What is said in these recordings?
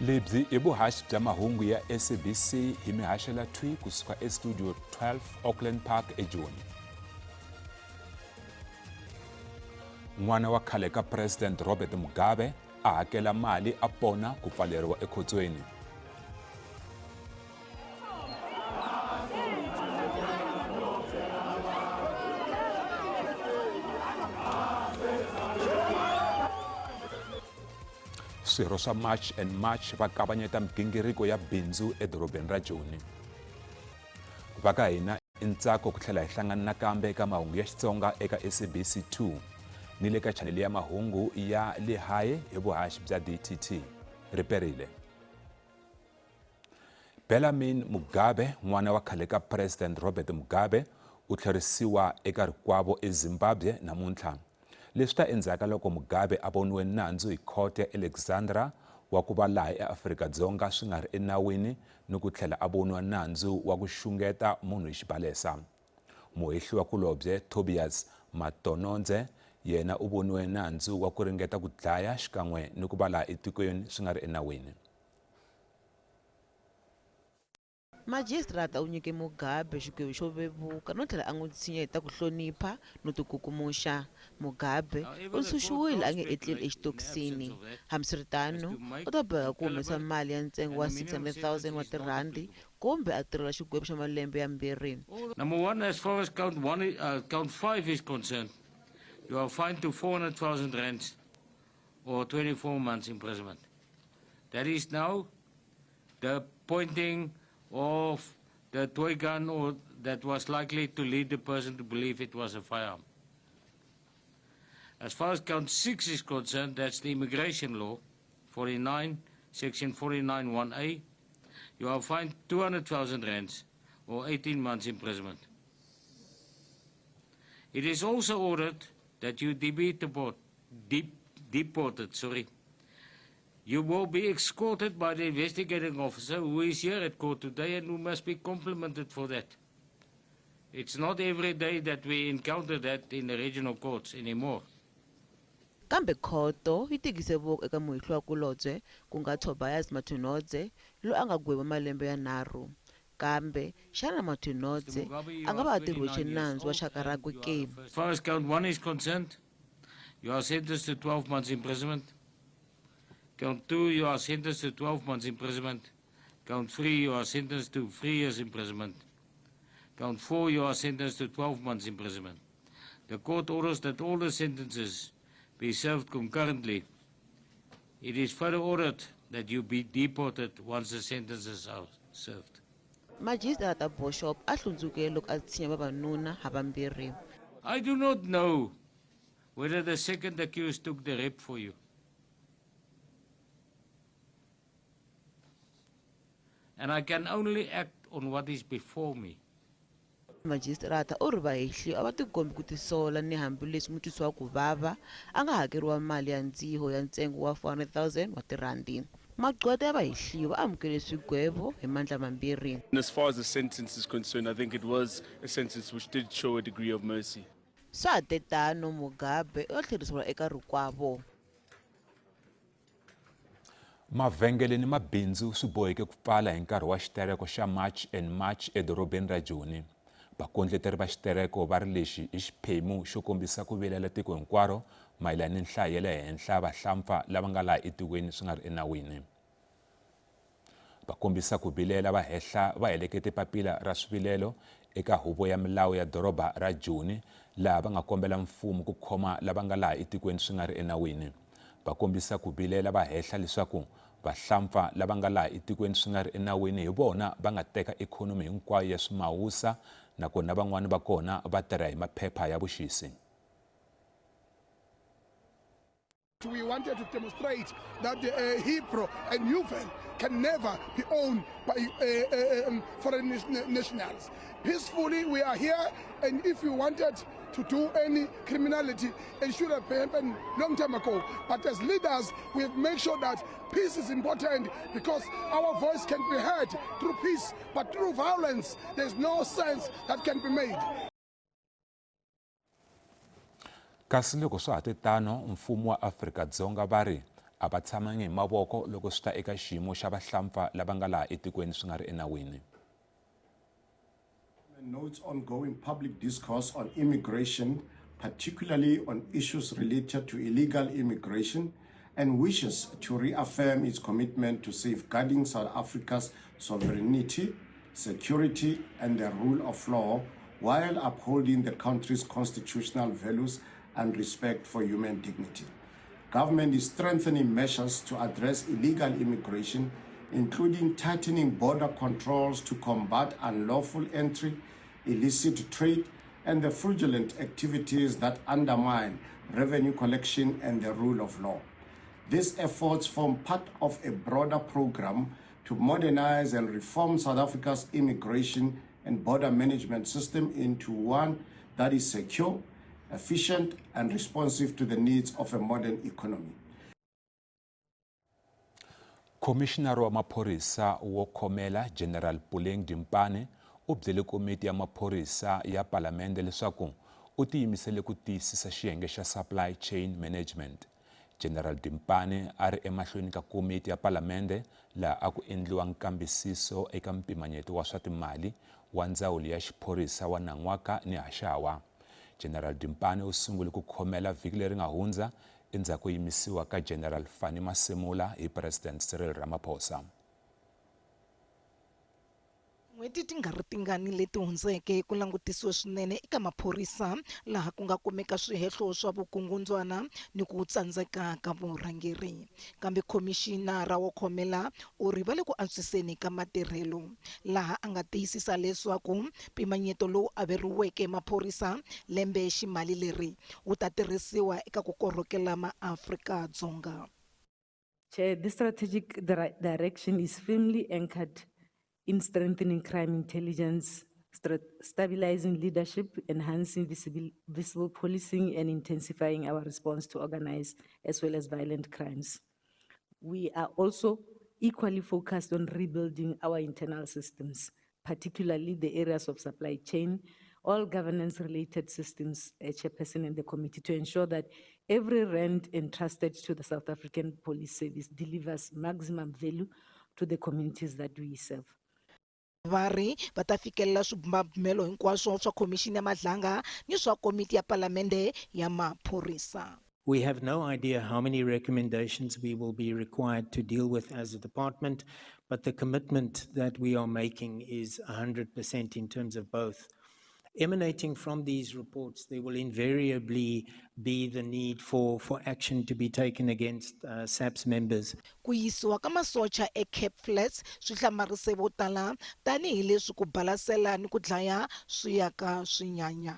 Lebyi i vuhaxi bya mahungu ya SABC hi mi haxela thwi kusuka eStudio 12 Auckland Park eJoni. N'wana wa khale ka President Robert Mugabe a hakela mali a pona ku pfaleriwa ekhotsweni. Swirho swa March and March va kavanyeta migingiriko ya bindzu edorobeni ra Joni. Va ka hina i ntsako ku tlhela hi hlangana nakambe eka mahungu ya Xitsonga eka SABC 2 ni le ka chanele ya mahungu ya le haye hi vuhaxi bya DTT. Riperile. Bellarmine Mugabe, n'wana wa khale ka President Robert Mugabe, u tlherisiwa eka rikwavo eZimbabwe namuntlha. Leswi ta endzhaku ka loko Mugabe a voniwe nandzu hi khoto ya Alexandra wa ku va laha eAfrika-Dzonga swi nga ri enawini ni ku tlhela a voniwa nandzu wa ku xungeta munhu hi xibalesa. Muhehliwa-kulobye Tobias Matonondze yena u voniwe nandzu wa ku ringeta ku dlaya xikan'we ni ku va laha etikweni swi nga ri enawini. Majisitarata u nyike Mugabe xigwevo xo vevuka no tlhela a n'wi tshinya hi ta ku hlonipha no tikukumuxa. Mugabe u ntshunxiwile a nge etleli exitokisini. Hambiswiritano, u ta boheka ku humesa mali ya ntsengo wa 600,000 wa tirhandi kumbe a tirhela xigwevo xa malembe yambirhi. Number one, as far as count one, count five is concerned, you are fined to 400,000 rands or 24 months imprisonment. That is now the pointing of the toy gun or that was likely to lead the person to believe it was a firearm. As far as count 6 is concerned, that's the immigration law, 49, section 49 1A. You are fined 200,000 rands or 18 months imprisonment. It is also ordered that you be deported, sorry. You will be escorted by the investigating officer who is here at court today and who must be complimented for that. It's not every day that we encounter that in the regional courts anymore. Kambe khoto yi tikise voko eka muhehliwa-kulobye ku nga Tobias Matonhodze loyi a nga gweviwa malembe yanharhu. Kambe, xana Matonhodze a nga va a tirhwexe nandzu wa xaka rakwe ke? As far as count 1 is concerned, you are sentenced to 12 months imprisonment. Count 2, you are sentenced to 12 months imprisonment. Count 3, you are sentenced to 3 years imprisonment. Count 4, you are sentenced to 12 months imprisonment. The court orders that all the sentences be served concurrently. It is further ordered that you be deported once the sentences are served. Majisitarata Boshof a hlundzuke loko a tshinya vavanuna havambirhi. I do not know whether the second accused took the rap for you. And I can only act on what is before me. Majisitarata u ri vahehliwa a va tikombi ku tisola ni hambileswi mutwisi wa ku vava a nga hakeriwa mali ya ndziho ya ntsengo wa 400,000 wa tirhandi. Magqweta ya vahehliwa va amukele swigwevo hi mandla mambirhi. And as far as the sentence is concerned, I think it was a sentence which did show a degree of mercy. Swa ha te tano, Mugabe u ta tlheriseriwa eka rikwavo. Mavhengele ni mabindzu swi boheke ku pfala hi nkarhi wa xitereko xa March and March edorobeni ra Joni. Vakondleteri va xitereko va ri lexi i xiphemu xo kombisa ku vilela tiko hinkwaro mayelana ni nhlayo ya le henhla ya vahlampfa lava nga laha etikweni swi nga ri enawini. Va kombisa ku vilela va hehla va helekete papila ra swivilelo eka Huvo ya Milawu ya Doroba ra Joni laha va nga kombela mfumo ku khoma lava nga laha etikweni swi nga ri enawini. Va kombisa ku vilela va hehla leswaku vahlampfa lava nga laha etikweni swi nga ri enawini hi vona va nga teka ikhonomi hinkwayo ya swimawusa nakona van'wana va kona va tirha hi maphepha ya vuxisi. We wanted to demonstrate that Hipro and Yuven can never be owned by foreign nationals. Peacefully, we are here, and if you wanted to do any criminality, it should have happened long time ago. But as leaders, we have made sure that peace is important because our voice can be heard through peace, but through violence, there's no sense that can be made. Kasi loko swa ha te tano, mfumo wa Afrika-Dzonga va ri A va tshamangi hi mavoko loko swi ta eka xiyimo xa vahlampfa lava nga laha etikweni swi nga ri enawini. Notes ongoing public discourse on immigration, particularly on issues related to illegal immigration, and wishes to reaffirm its commitment to safeguarding South Africa's sovereignty, security, and the rule of law while upholding the country's constitutional values and respect for human dignity. Government is strengthening measures to address illegal immigration, including tightening border controls to combat unlawful entry, illicit trade, and the fraudulent activities that undermine revenue collection and the rule of law. These efforts form part of a broader program to modernize and reform South Africa's immigration and border management system into one that is secure, efficient, and responsive to the needs of a modern economy. Khomixinara wa maphorisa wo khomela General Puleng Dimpane u byele komiti ya maphorisa ya palamende leswaku u tiyimisele ku tiyisisa xiyenge xa Supply Chain Management. General Dimpane a ri emahlweni ka komiti ya palamende laha a ku endliwa nkambisiso eka mpimanyeto wa swa timali wa ndzawulo ya xiphorisa wa nan'waka ni haxawa. General Dimpane u sungule ku khomela vhiki leri nga hundza endzhaku ko yimisiwa ka General Fannie Masemola hi President Cyril Ramaphosa. Tin'hweti ti nga ri tingani leti hundzeke ku langutisiwe swinene eka maphorisa laha ku nga kumeka swihehlo swa vukungundzwana ni ku tsandzeka ka vurhangeri. Kambe khomixinara wo khomela u ri va le ku antswiseni ka matirhelo laha a nga tiyisisa leswaku mpimanyeto lowu averiweke maphorisa lembe ximali leri wu ta tirhisiwa eka ku korhokela maAfrika-Dzonga. Chair, this strategic direction is firmly anchored in strengthening crime intelligence, stabilizing leadership, enhancing visible policing, and intensifying our response to organized as well as violent crimes. We are also equally focused on rebuilding our internal systems, particularly the areas of supply chain, all governance-related systems, Chairperson and the committee, to ensure that every rand entrusted to the South African Police Service delivers maximum value to the communities that we serve. Va ri va ta fikelela swibumabumelo hinkwaswo swa Khomixini ya Madlanga ni swa Komiti ya Palamende ya Maphorisa. We have no idea how many recommendations we will be required to deal with as a department, but the commitment that we are making is 100% in terms of both. Emanating from these reports, there will invariably be the need for action to be taken against SAPS members. Ku yisiwa ka masocha eCape Flats swi hlamarise vo tala tanihileswi ku balasela ni ku dlaya swi yaka swi nyanya.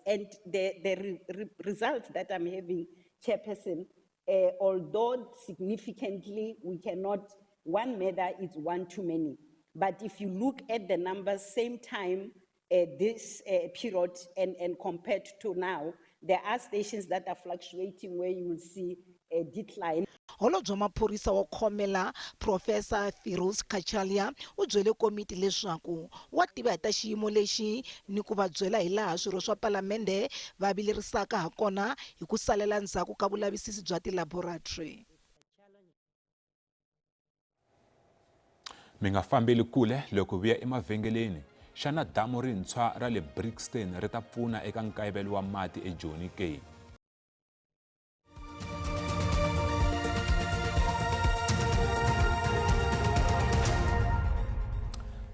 And the results that I'm having, Chairperson, although significantly we cannot, one murder is one too many. But if you look at the numbers, same time, this period and compared to now, there are stations that are fluctuating where you will see a decline. Holobye wa maphorisa wo khomela Professor Firoz Cachalia u byele komiti leswaku wa tiva hi ta xiyimo lexi ni ku va byela hilaha swirho swa palamende va vilerisaka hakona hi ku salela ndzhaku ka vulavisisi bya tilaboratory. Mi nga fambeli kule loko vuya emavhengeleni. Xana damu rintshwa ra le Brixton ri ta pfuna eka nkayivelo wa mati eJoni ke?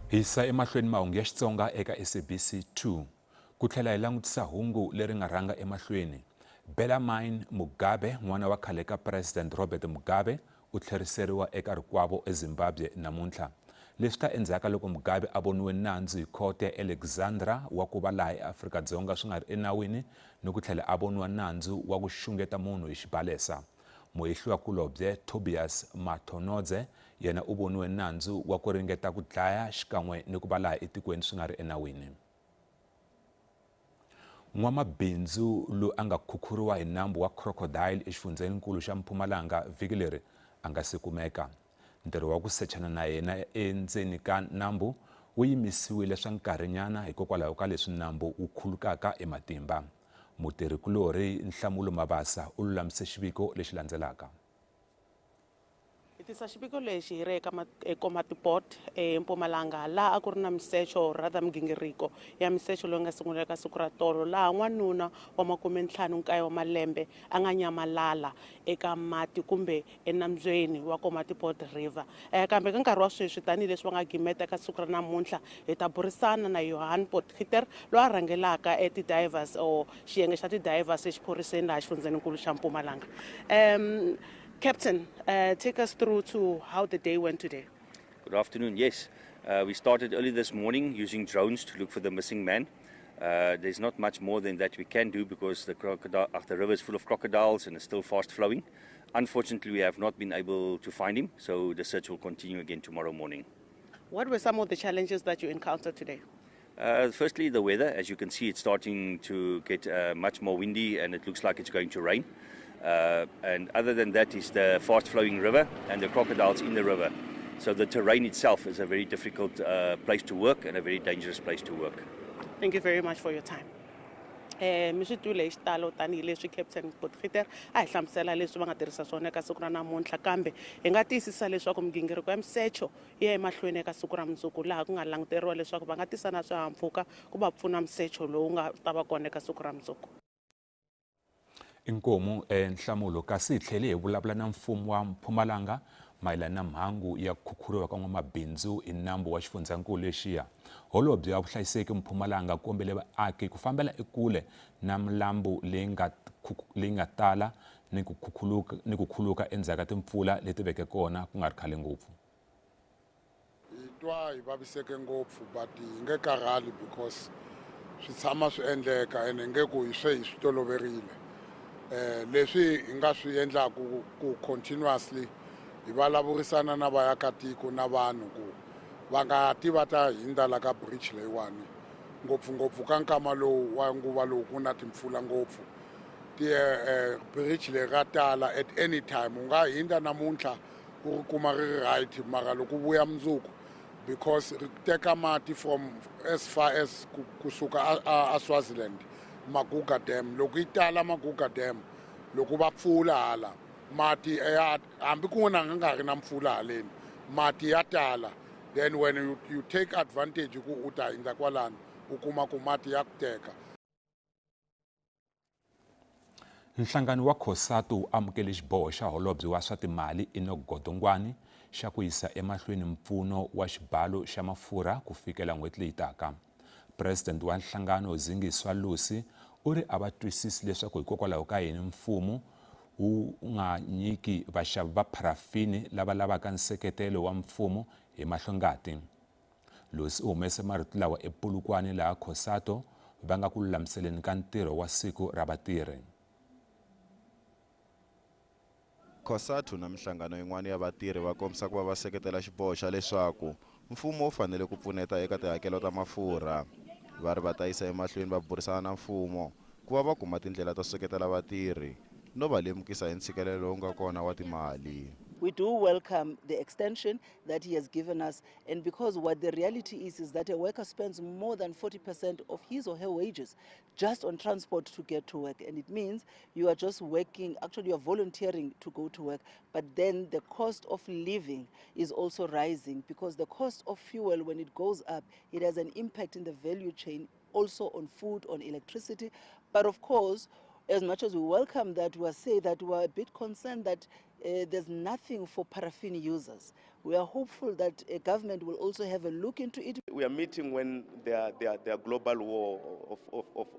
Hisa emahlweni mahungu ya Xitsonga eka SABC 2. Ku tlhela hi langutisa hungu leri nga rhanga emahlweni. Bellarmine Mugabe, n'wana wa khale ka President Robert Mugabe, u tlheriseriwa eka rikwavo eZimbabwe namuntlha. Leswi ta endzhaku ka loko Mugabe a voniwe nandzu hi khoto ya Alexandra wa ku va laha eAfrika-Dzonga swi nga ri enawini ni ku tlhela a voniwa nandzu wa ku xungeta munhu hi xibalesa. Muhehliwakulobye Tobias Matonodze yena u voniwe nandzu wa ku ringeta ku dlaya xikan'we ni ku va laha etikweni swi nga ri enawini. N'wamabindzu loyi a nga khukhuriwa hi nambu wa Crocodile exifundzheninkulu xa Mpumalanga vhiki leri a nga se kumeka. Ntirho wa ku sechana na yena endzeni ka nambu wu yimisiwile swa nkarhinyana hikokwalaho ka leswi nambu wu khulukaka hi matimba. Mutirhikulorhi Nhlamulo Mabasa u lulamise xiviko lexi landzelaka. Tisa xiviko lexi hi ri eka eKomatipoort eMpumalanga laha a ku ri na misecho rather migingiriko ya misecho loyi nga sungula eka siku ra tolo laha n'wanuna wa 59 wa malembe a nga nyamalala eka mati kumbe enambyeni wa Komatipoort River. Kambe ka nkarhi wa sweswi tanihileswi va nga gimeta eka siku ra namuntlha hi ta burisana na Johan Potgieter loyi a rhangelaka ti-divers or xiyenge xa ti-divers exiphoriseni laha xifundzenikulu xa Mpumalanga. Captain, take us through to how the day went today. Good afternoon. Yes, we started early this morning using drones to look for the missing man. There's not much more than that we can do because the river is full of crocodiles and it's still fast flowing. Unfortunately, we have not been able to find him, so the search will continue again tomorrow morning. What were some of the challenges that you encountered today? Firstly, the weather. As you can see, it's starting to get much more windy and it looks like it's going to rain. And other than that is the fast-flowing river and the crocodiles in the river. So the terrain itself is a very difficult place to work and a very dangerous place to work. Thank you very much for your time. Mi swi twile hi xitalo tanihileswi Captain Potgieter a hi hlamusela leswi va nga tirhisa swona eka siku ra namuntlha, kambe hi nga tiyisisa leswaku migingiriko ya misecho yi ya emahlweni eka siku ra mundzuku laha ku nga languteriwa leswaku va nga tisa na swihahampfhuka ku va pfuna misecho lowu nga ta va kona eka siku ra mundzuku. Inkomu nhlamulo kasi hi tlhele hi vulavula na mfumo wa Mpumalanga mayelana na mhangu ya ku khukhuriwa ka n'wamabindzu hi nambu wa xifundzankulu lexiya. Holobye wa vuhlayiseki Mpumalanga kombele vaaki ku fambela ekule na milambu leyi nga tala ni ku khuluka endzhaku ka timpfula leti veke kona ku nga ri khale ngopfu. Hi twa hi vaviseke ngopfu but hi nge karhali because swi tshama swi endleka ene nge ku hi swe hi swi toloverile. Leswi hi nga swi endlaku ku continuously hi vulavurisana na vaakatiko na vanhu ku va nga ti va ta hindza la ka bridge leyiwani, ngopfungopfu ka nkama lowu wa nguva lowu ku na timpfula ngopfu. Ti bridge leri ra tala at any time, u nga hindza namuntlha u ri kuma ri ri right, mara loko u vuya mundzuku because ri teka mati from as far as kusuka a Swaziland, Maguga Dam. Loko yi tala Maguga Dam, loko va pfula hala mati ya, hambi ku nga nga ri na mpfula haleni, mati ya tala. Then when you take advantage ku u ta hindza kwalano, u kuma ku mati ya ku teka. Nhlangano wa COSATU wu amukele xiboho xa holobye wa swa timali Enoch Godongwane xa ku yisa emahlweni mpfuno wa xibalo xa mafurha ku fikela n'hweti leyi taka. President wa nhlangano Zingiswa Losi u ri a va twisisi leswaku hikokwalaho ka yini mfumo wu nga nyiki vaxavi va pharafini lava lavaka nseketelo wa mfumo hi mahlongati. Losi u humese marito lawa ePolokwane laha COSATU va nga ku lulamiseleni ka ntirho wa siku ra vatirhi. COSATU na minhlangano yin'wana ya vatirhi va kombisa ku va va seketela xiboho xa leswaku mfumo wu fanele ku pfuneta eka tihakelo ta mafurha. Va ri va ta yisa emahlweni va burisana na mfumo ku va va kuma tindlela to seketela vatirhi no va lemukisa hi ntshikelelo lowu nga kona wa timali. We do welcome the extension that he has given us, and because what the reality is that a worker spends more than 40% of his or her wages just on transport to get to work, and it means you are just working, actually you are volunteering to go to work, but then the cost of living is also rising because the cost of fuel, when it goes up, it has an impact in the value chain, also on food, on electricity. But of course, as much as we welcome that, we say that we are a bit concerned that there's nothing for paraffin users. We are hopeful that a government will also have a look into it. We are meeting when there are global war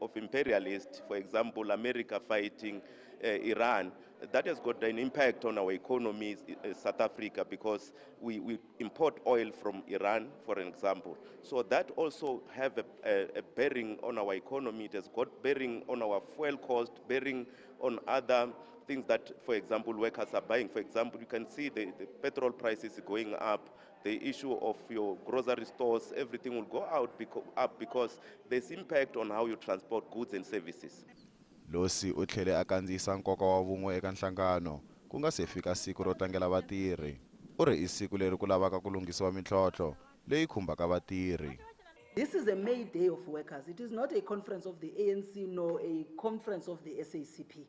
of imperialists, for example, America fighting Iran. That has got an impact on our economy, South Africa, because we import oil from Iran, for an example. So that also have a bearing on our economy. It has got bearing on our fuel cost, bearing on other things that, for example, workers are buying. For example, you can see the petrol prices going up, the issue of your grocery stores, everything will go out up because there's impact on how you transport goods and services. Losi u tlhele a kandziyisa nkoka wa vun'we eka nhlangano ku nga se fika siku ro tlangela vatirhi. U ri i siku leri ku lavaka ku lunghisiwa mintlhontlho leyi khumbaka vatirhi. This is a May Day of workers. It is not a conference of the ANC nor a conference of the SACP.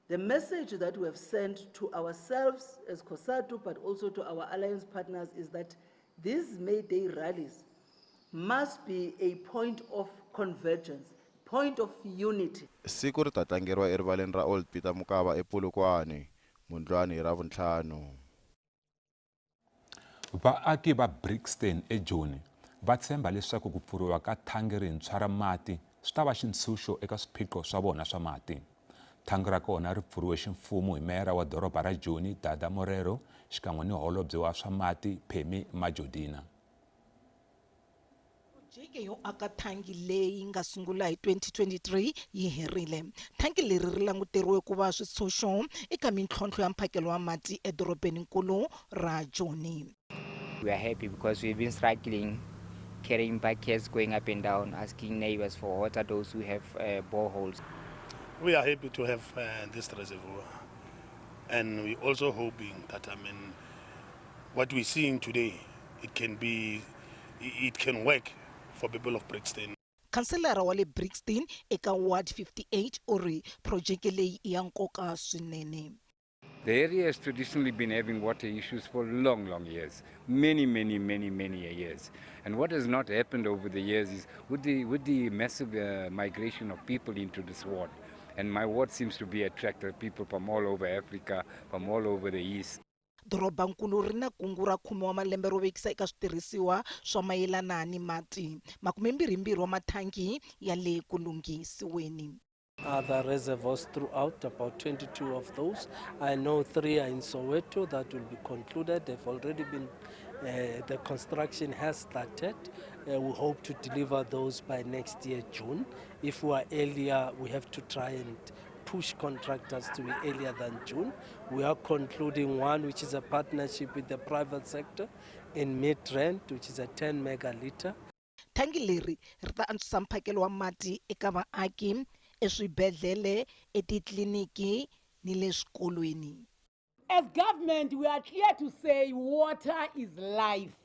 The message that we have sent to ourselves as COSATU, but also to our alliance partners, is that these May Day rallies must be a point of convergence, point of unity. Siku ri ta tlangeriwa erivaleni ra Old Peter Mokaba ePolokwane, Mundlwana hi Ravuntlhanu. Vaaki va Brixton eJoni va tshemba leswaku ku pfuriwa ka thangi rintshwa ra mati swi ta va xintshunxo eka swiphiqo swa vona swa mati. Thangi ra kona ri pfuriwe ximfumo hi meyara wa doroba ra Joni Dada Morero xikan'we ni holobye wa swa mati Pemmy Majodina. Phurojeke yo aka thangi leyi nga sungula hi 2023 yi herile. Thangi leri ri languteriwe ku va switshunxo eka mintlhontlho ya mphakelo wa mati edorobeninkulu ra Joni. We are happy because we've been struggling carrying buckets going up and down asking neighbors for water those who have uh, boreholes. We are happy to have uh, this reservoir and we also hoping that I mean what we're seeing today it can be it can work for people of Brixton. Khanselara wa le Brixton eka Ward 58 u ri phurojeke leyi i ya nkoka swinene. The area has traditionally been having water issues for long, long years. Many, many, many, many years. And what has not happened over the years is with the, with the massive uh, migration of people into this ward, and my ward seems to be attracted people from all over Africa, from all over the East. Dorobankulu ri na kungu ra khume wa malembe ro vekisa eka switirhisiwa swa mayelana ni mati. Makumembirhimbirhi wa mathangi ya le ku lunghisiweni. Other reservoirs throughout, about 22 of those. I know three are in Soweto that will be concluded. They've already been, uh, the construction has started. Uh, we hope to deliver those by next year, June. If we are earlier, we have to try and push contractors to be earlier than June. We are concluding one, which is a partnership with the private sector in Midrand, which is a 10 megaliter. Thangi leri ri ta antswisa mphakelo wa mati eka vaaki, eswibedhlele, etitliliniki ni le swikolweni. As government, we are clear to say water is life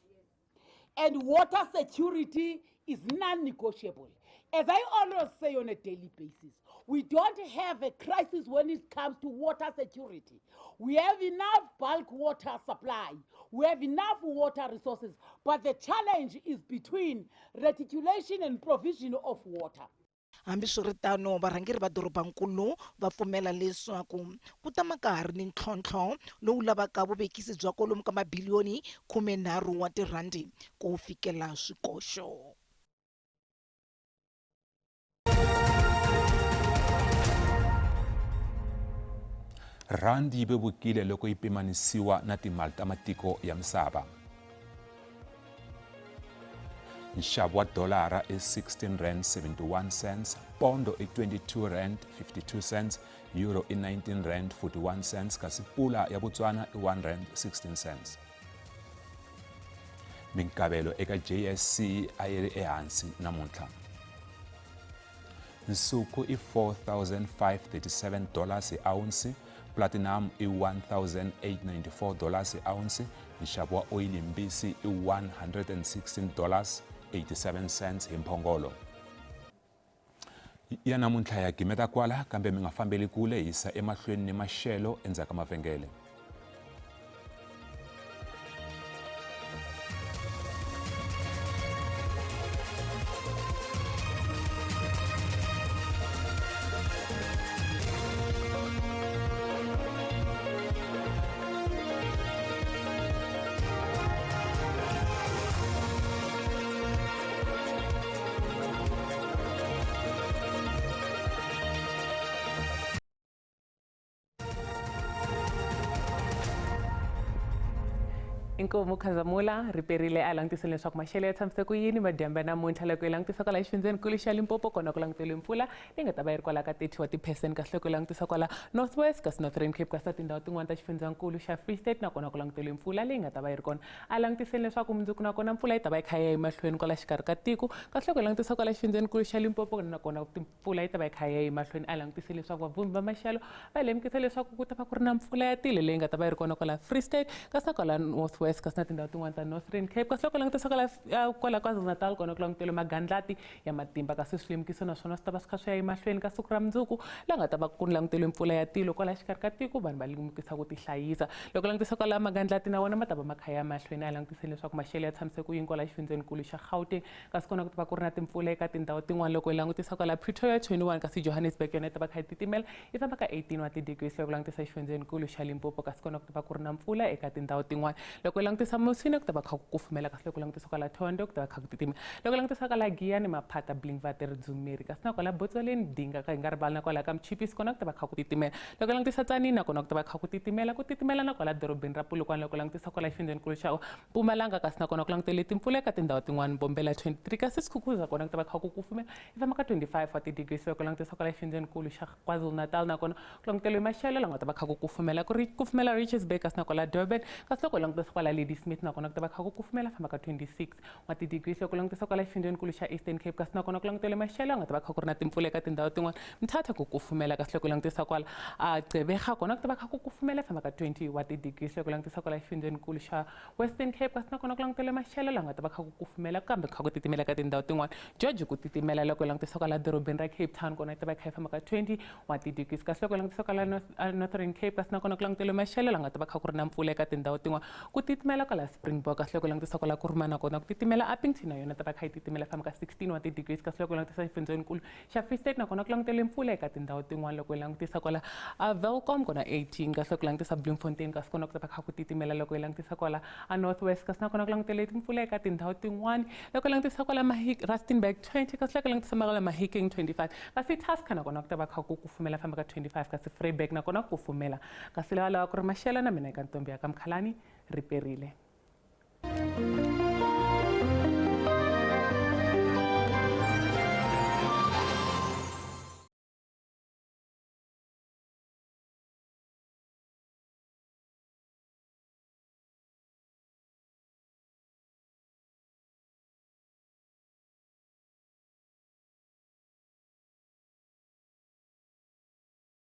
and water security is non-negotiable. As I always say on a daily basis, we don't have a crisis when it comes to water security. We have enough bulk water supply. We have enough water resources. But the challenge is between reticulation and provision of water. Hambiswiritano, varhangeri va dorobankulu va pfumela leswaku ku tama ka ha ri ni ntlhontlho lowu lavaka vuvekisi bya kwalomu ka mabiliyoni 13 wa tirhandi ku fikela swikoxo. Rhandi yi vevukile loko yi pimanisiwa na timali ta matiko ya misava. Nxavo wa dolara i 16 rand 71 cents, pondo i 22 rand 52 cents, euro i 19 rand 41 cents kasi pula ya Botswana i 1 rand 16 cents. Minkavelo eka JSC a yi ri ehansi namuntlha. Nsuku i 4537 dollars hi ounce, platinum i 1894 dollars hi ounce, nxavo wa oyili mbisi i 116 dollars 87 cents hi mphongolo. Ya namuntlha ya gimeta kwala kambe mi nga fambeli kule hisa emahlweni ni maxelo endzhaku ka mavhengele. Inkomu Khazamula ri perile a langutiseni leswaku maxelo ya tshamise ku yini madyambu ya namuntlha loko hi langutisa kwala exifundzhenikulu xa Limpopo kona ku languteriwe mpfula leyi nga ta va yi ri kwala ka 30 wa tiphesente kasi loko hi langutisa kwala North West kasi Northern Cape kasi na tindhawu tin'wana ta xifundzankulu xa Free State nakona ku languteriwe mpfula leyi nga ta va yi ri kona a langutiseni leswaku mundzuku nakona mpfula yi ta va yi kha yi ya emahlweni kwala xikarhi ka tiko kasi loko hi langutisa kwala xifundzhenikulu xa Limpopo nakona mpfula yi ta va yi kha yi ya emahlweni a langutise leswaku vavhumbi va maxelo va lemukisa leswaku ku ta va ku ri na mpfula ya tilo leyi nga ta va yi ri kona kwala Free State kasi na kwala North West. West kasi na tindhawu tin'wana ta Northern Cape. Kasi loko langutisa kwala kwala KwaZulu-Natal kona ku langutele magandlati ya matimba, kasi swilemukiso naswona swi ta va swi kha swi ya emahlweni ka siku ra mundzuku laha nga ta va ku langutele mpfula ya tilo kwala xikarhi ka tiko, vanhu va lemukisa ku tihlayisa. Loko langutisa kwala magandlati na wona ma ta va ma kha ya mahlweni, a langutiseni leswaku maxelo ya tshamise ku yini kwala xifundzenikulu xa Gauteng, kasi kona ku ta va ku ri na timpfula eka tindhawu tin'wana. Loko hi langutisa kwala Pretoria 21, kasi Johannesburg yona yi ta va kha yi titimela yi famba ka 18 wa ti-degrees. Loko langutisa xifundzenikulu xa Limpopo, kasi kona ku ta va ku ri na mpfula eka tindhawu tin'wana. Loko hi langutisa Musina ku ta va kha ku kufumela, kasi loko langutisa kwala Thohoyandou ku ta va kha ku titimela. Loko langutisa kwala Giyani, Maphata, Blinkwater, Dzumeri, kasi na kwala Botswaleni, Dinga, ka hi nga rivali na kwala ka Mchipisi kona ku ta va kha ku titimela. Loko langutisa Tzaneen na kona ku ta va kha ku titimela, ku titimela na kwala dorobeni ra Polokwane. Loko langutisa kwala xifundzenikulu xa Mpumalanga, kasi na kona ku langutele timpfula eka tindhawu tin'wana. Mbombela 23, kasi Skukuza kona ku ta va kha ku kufumela yi famba ka 25 wa ti-degrees. Loko langutisa kwala xifundzenikulu xa KwaZulu-Natal na kona ku languteliwe maxelo la nga ta va kha ku kufumela, ku ri kufumela Richards Bay kasi na kwala Durban. Kasi loko langutisa kwala Ladysmith na kona ku ta va kha ku kufumela, famba ka 26 wa ti-degrees. Loko langutisa kwala xifundzenikulu xa Eastern Cape, kasi na kona ku langutele maxelo nga ta va kha ku ri na timpfula eka tindhawu tin'wana. Mthatha ku kufumela, kasi loko langutisa kwala a Gqeberha kona ku ta va kha ku kufumela, famba ka 20 wa ti-degrees. Loko langutisa kwala xifundzenikulu xa Western Cape, kasi na kona ku langutele maxelo la nga ta va kha ku kufumela kambe kha ku titimela ka tindhawu tin'wana. George ku titimela. Loko langutisa kwala dorobeni ra Cape Town kona yi ta va kha yi famba ka 20 wa ti-degrees. Kasi loko langutisa kwala Northern Cape, kasi na kona ku langutele maxelo la nga ta va kha ku ri na mpfula eka tindhawu tin'wana. Ku titimela kwala Springbok, kasi loko langutisa kwala Kuruma na kona ku titimela. Upington na yona ta va kha yi titimela, famba ka 16 wa ti-degrees. Kasi loko langutisa xifundzenikulu xa Free State na kona ku langutele mpfula eka tindhawu tin'wana. Loko hi langutisa kwala a Welkom kona 18, kasi loko langutisa Bloemfontein kasi kona ku ta va kha ku titimela. Loko hi langutisa kwala a North West, kasi na kona ku langutele timpfula eka tindhawu tin'wana. Loko hi langutisa kwala Rustenburg 20, kasi loko langutisa kwala Mahikeng 25, kasi Tusker na kona ku ta va kha ku kufumela, famba ka 25, kasi Vryburg na kona ku kufumela. Kasi lava lava ku ri maxelo na mina eka ntombi ya ka Mkhalani riperile.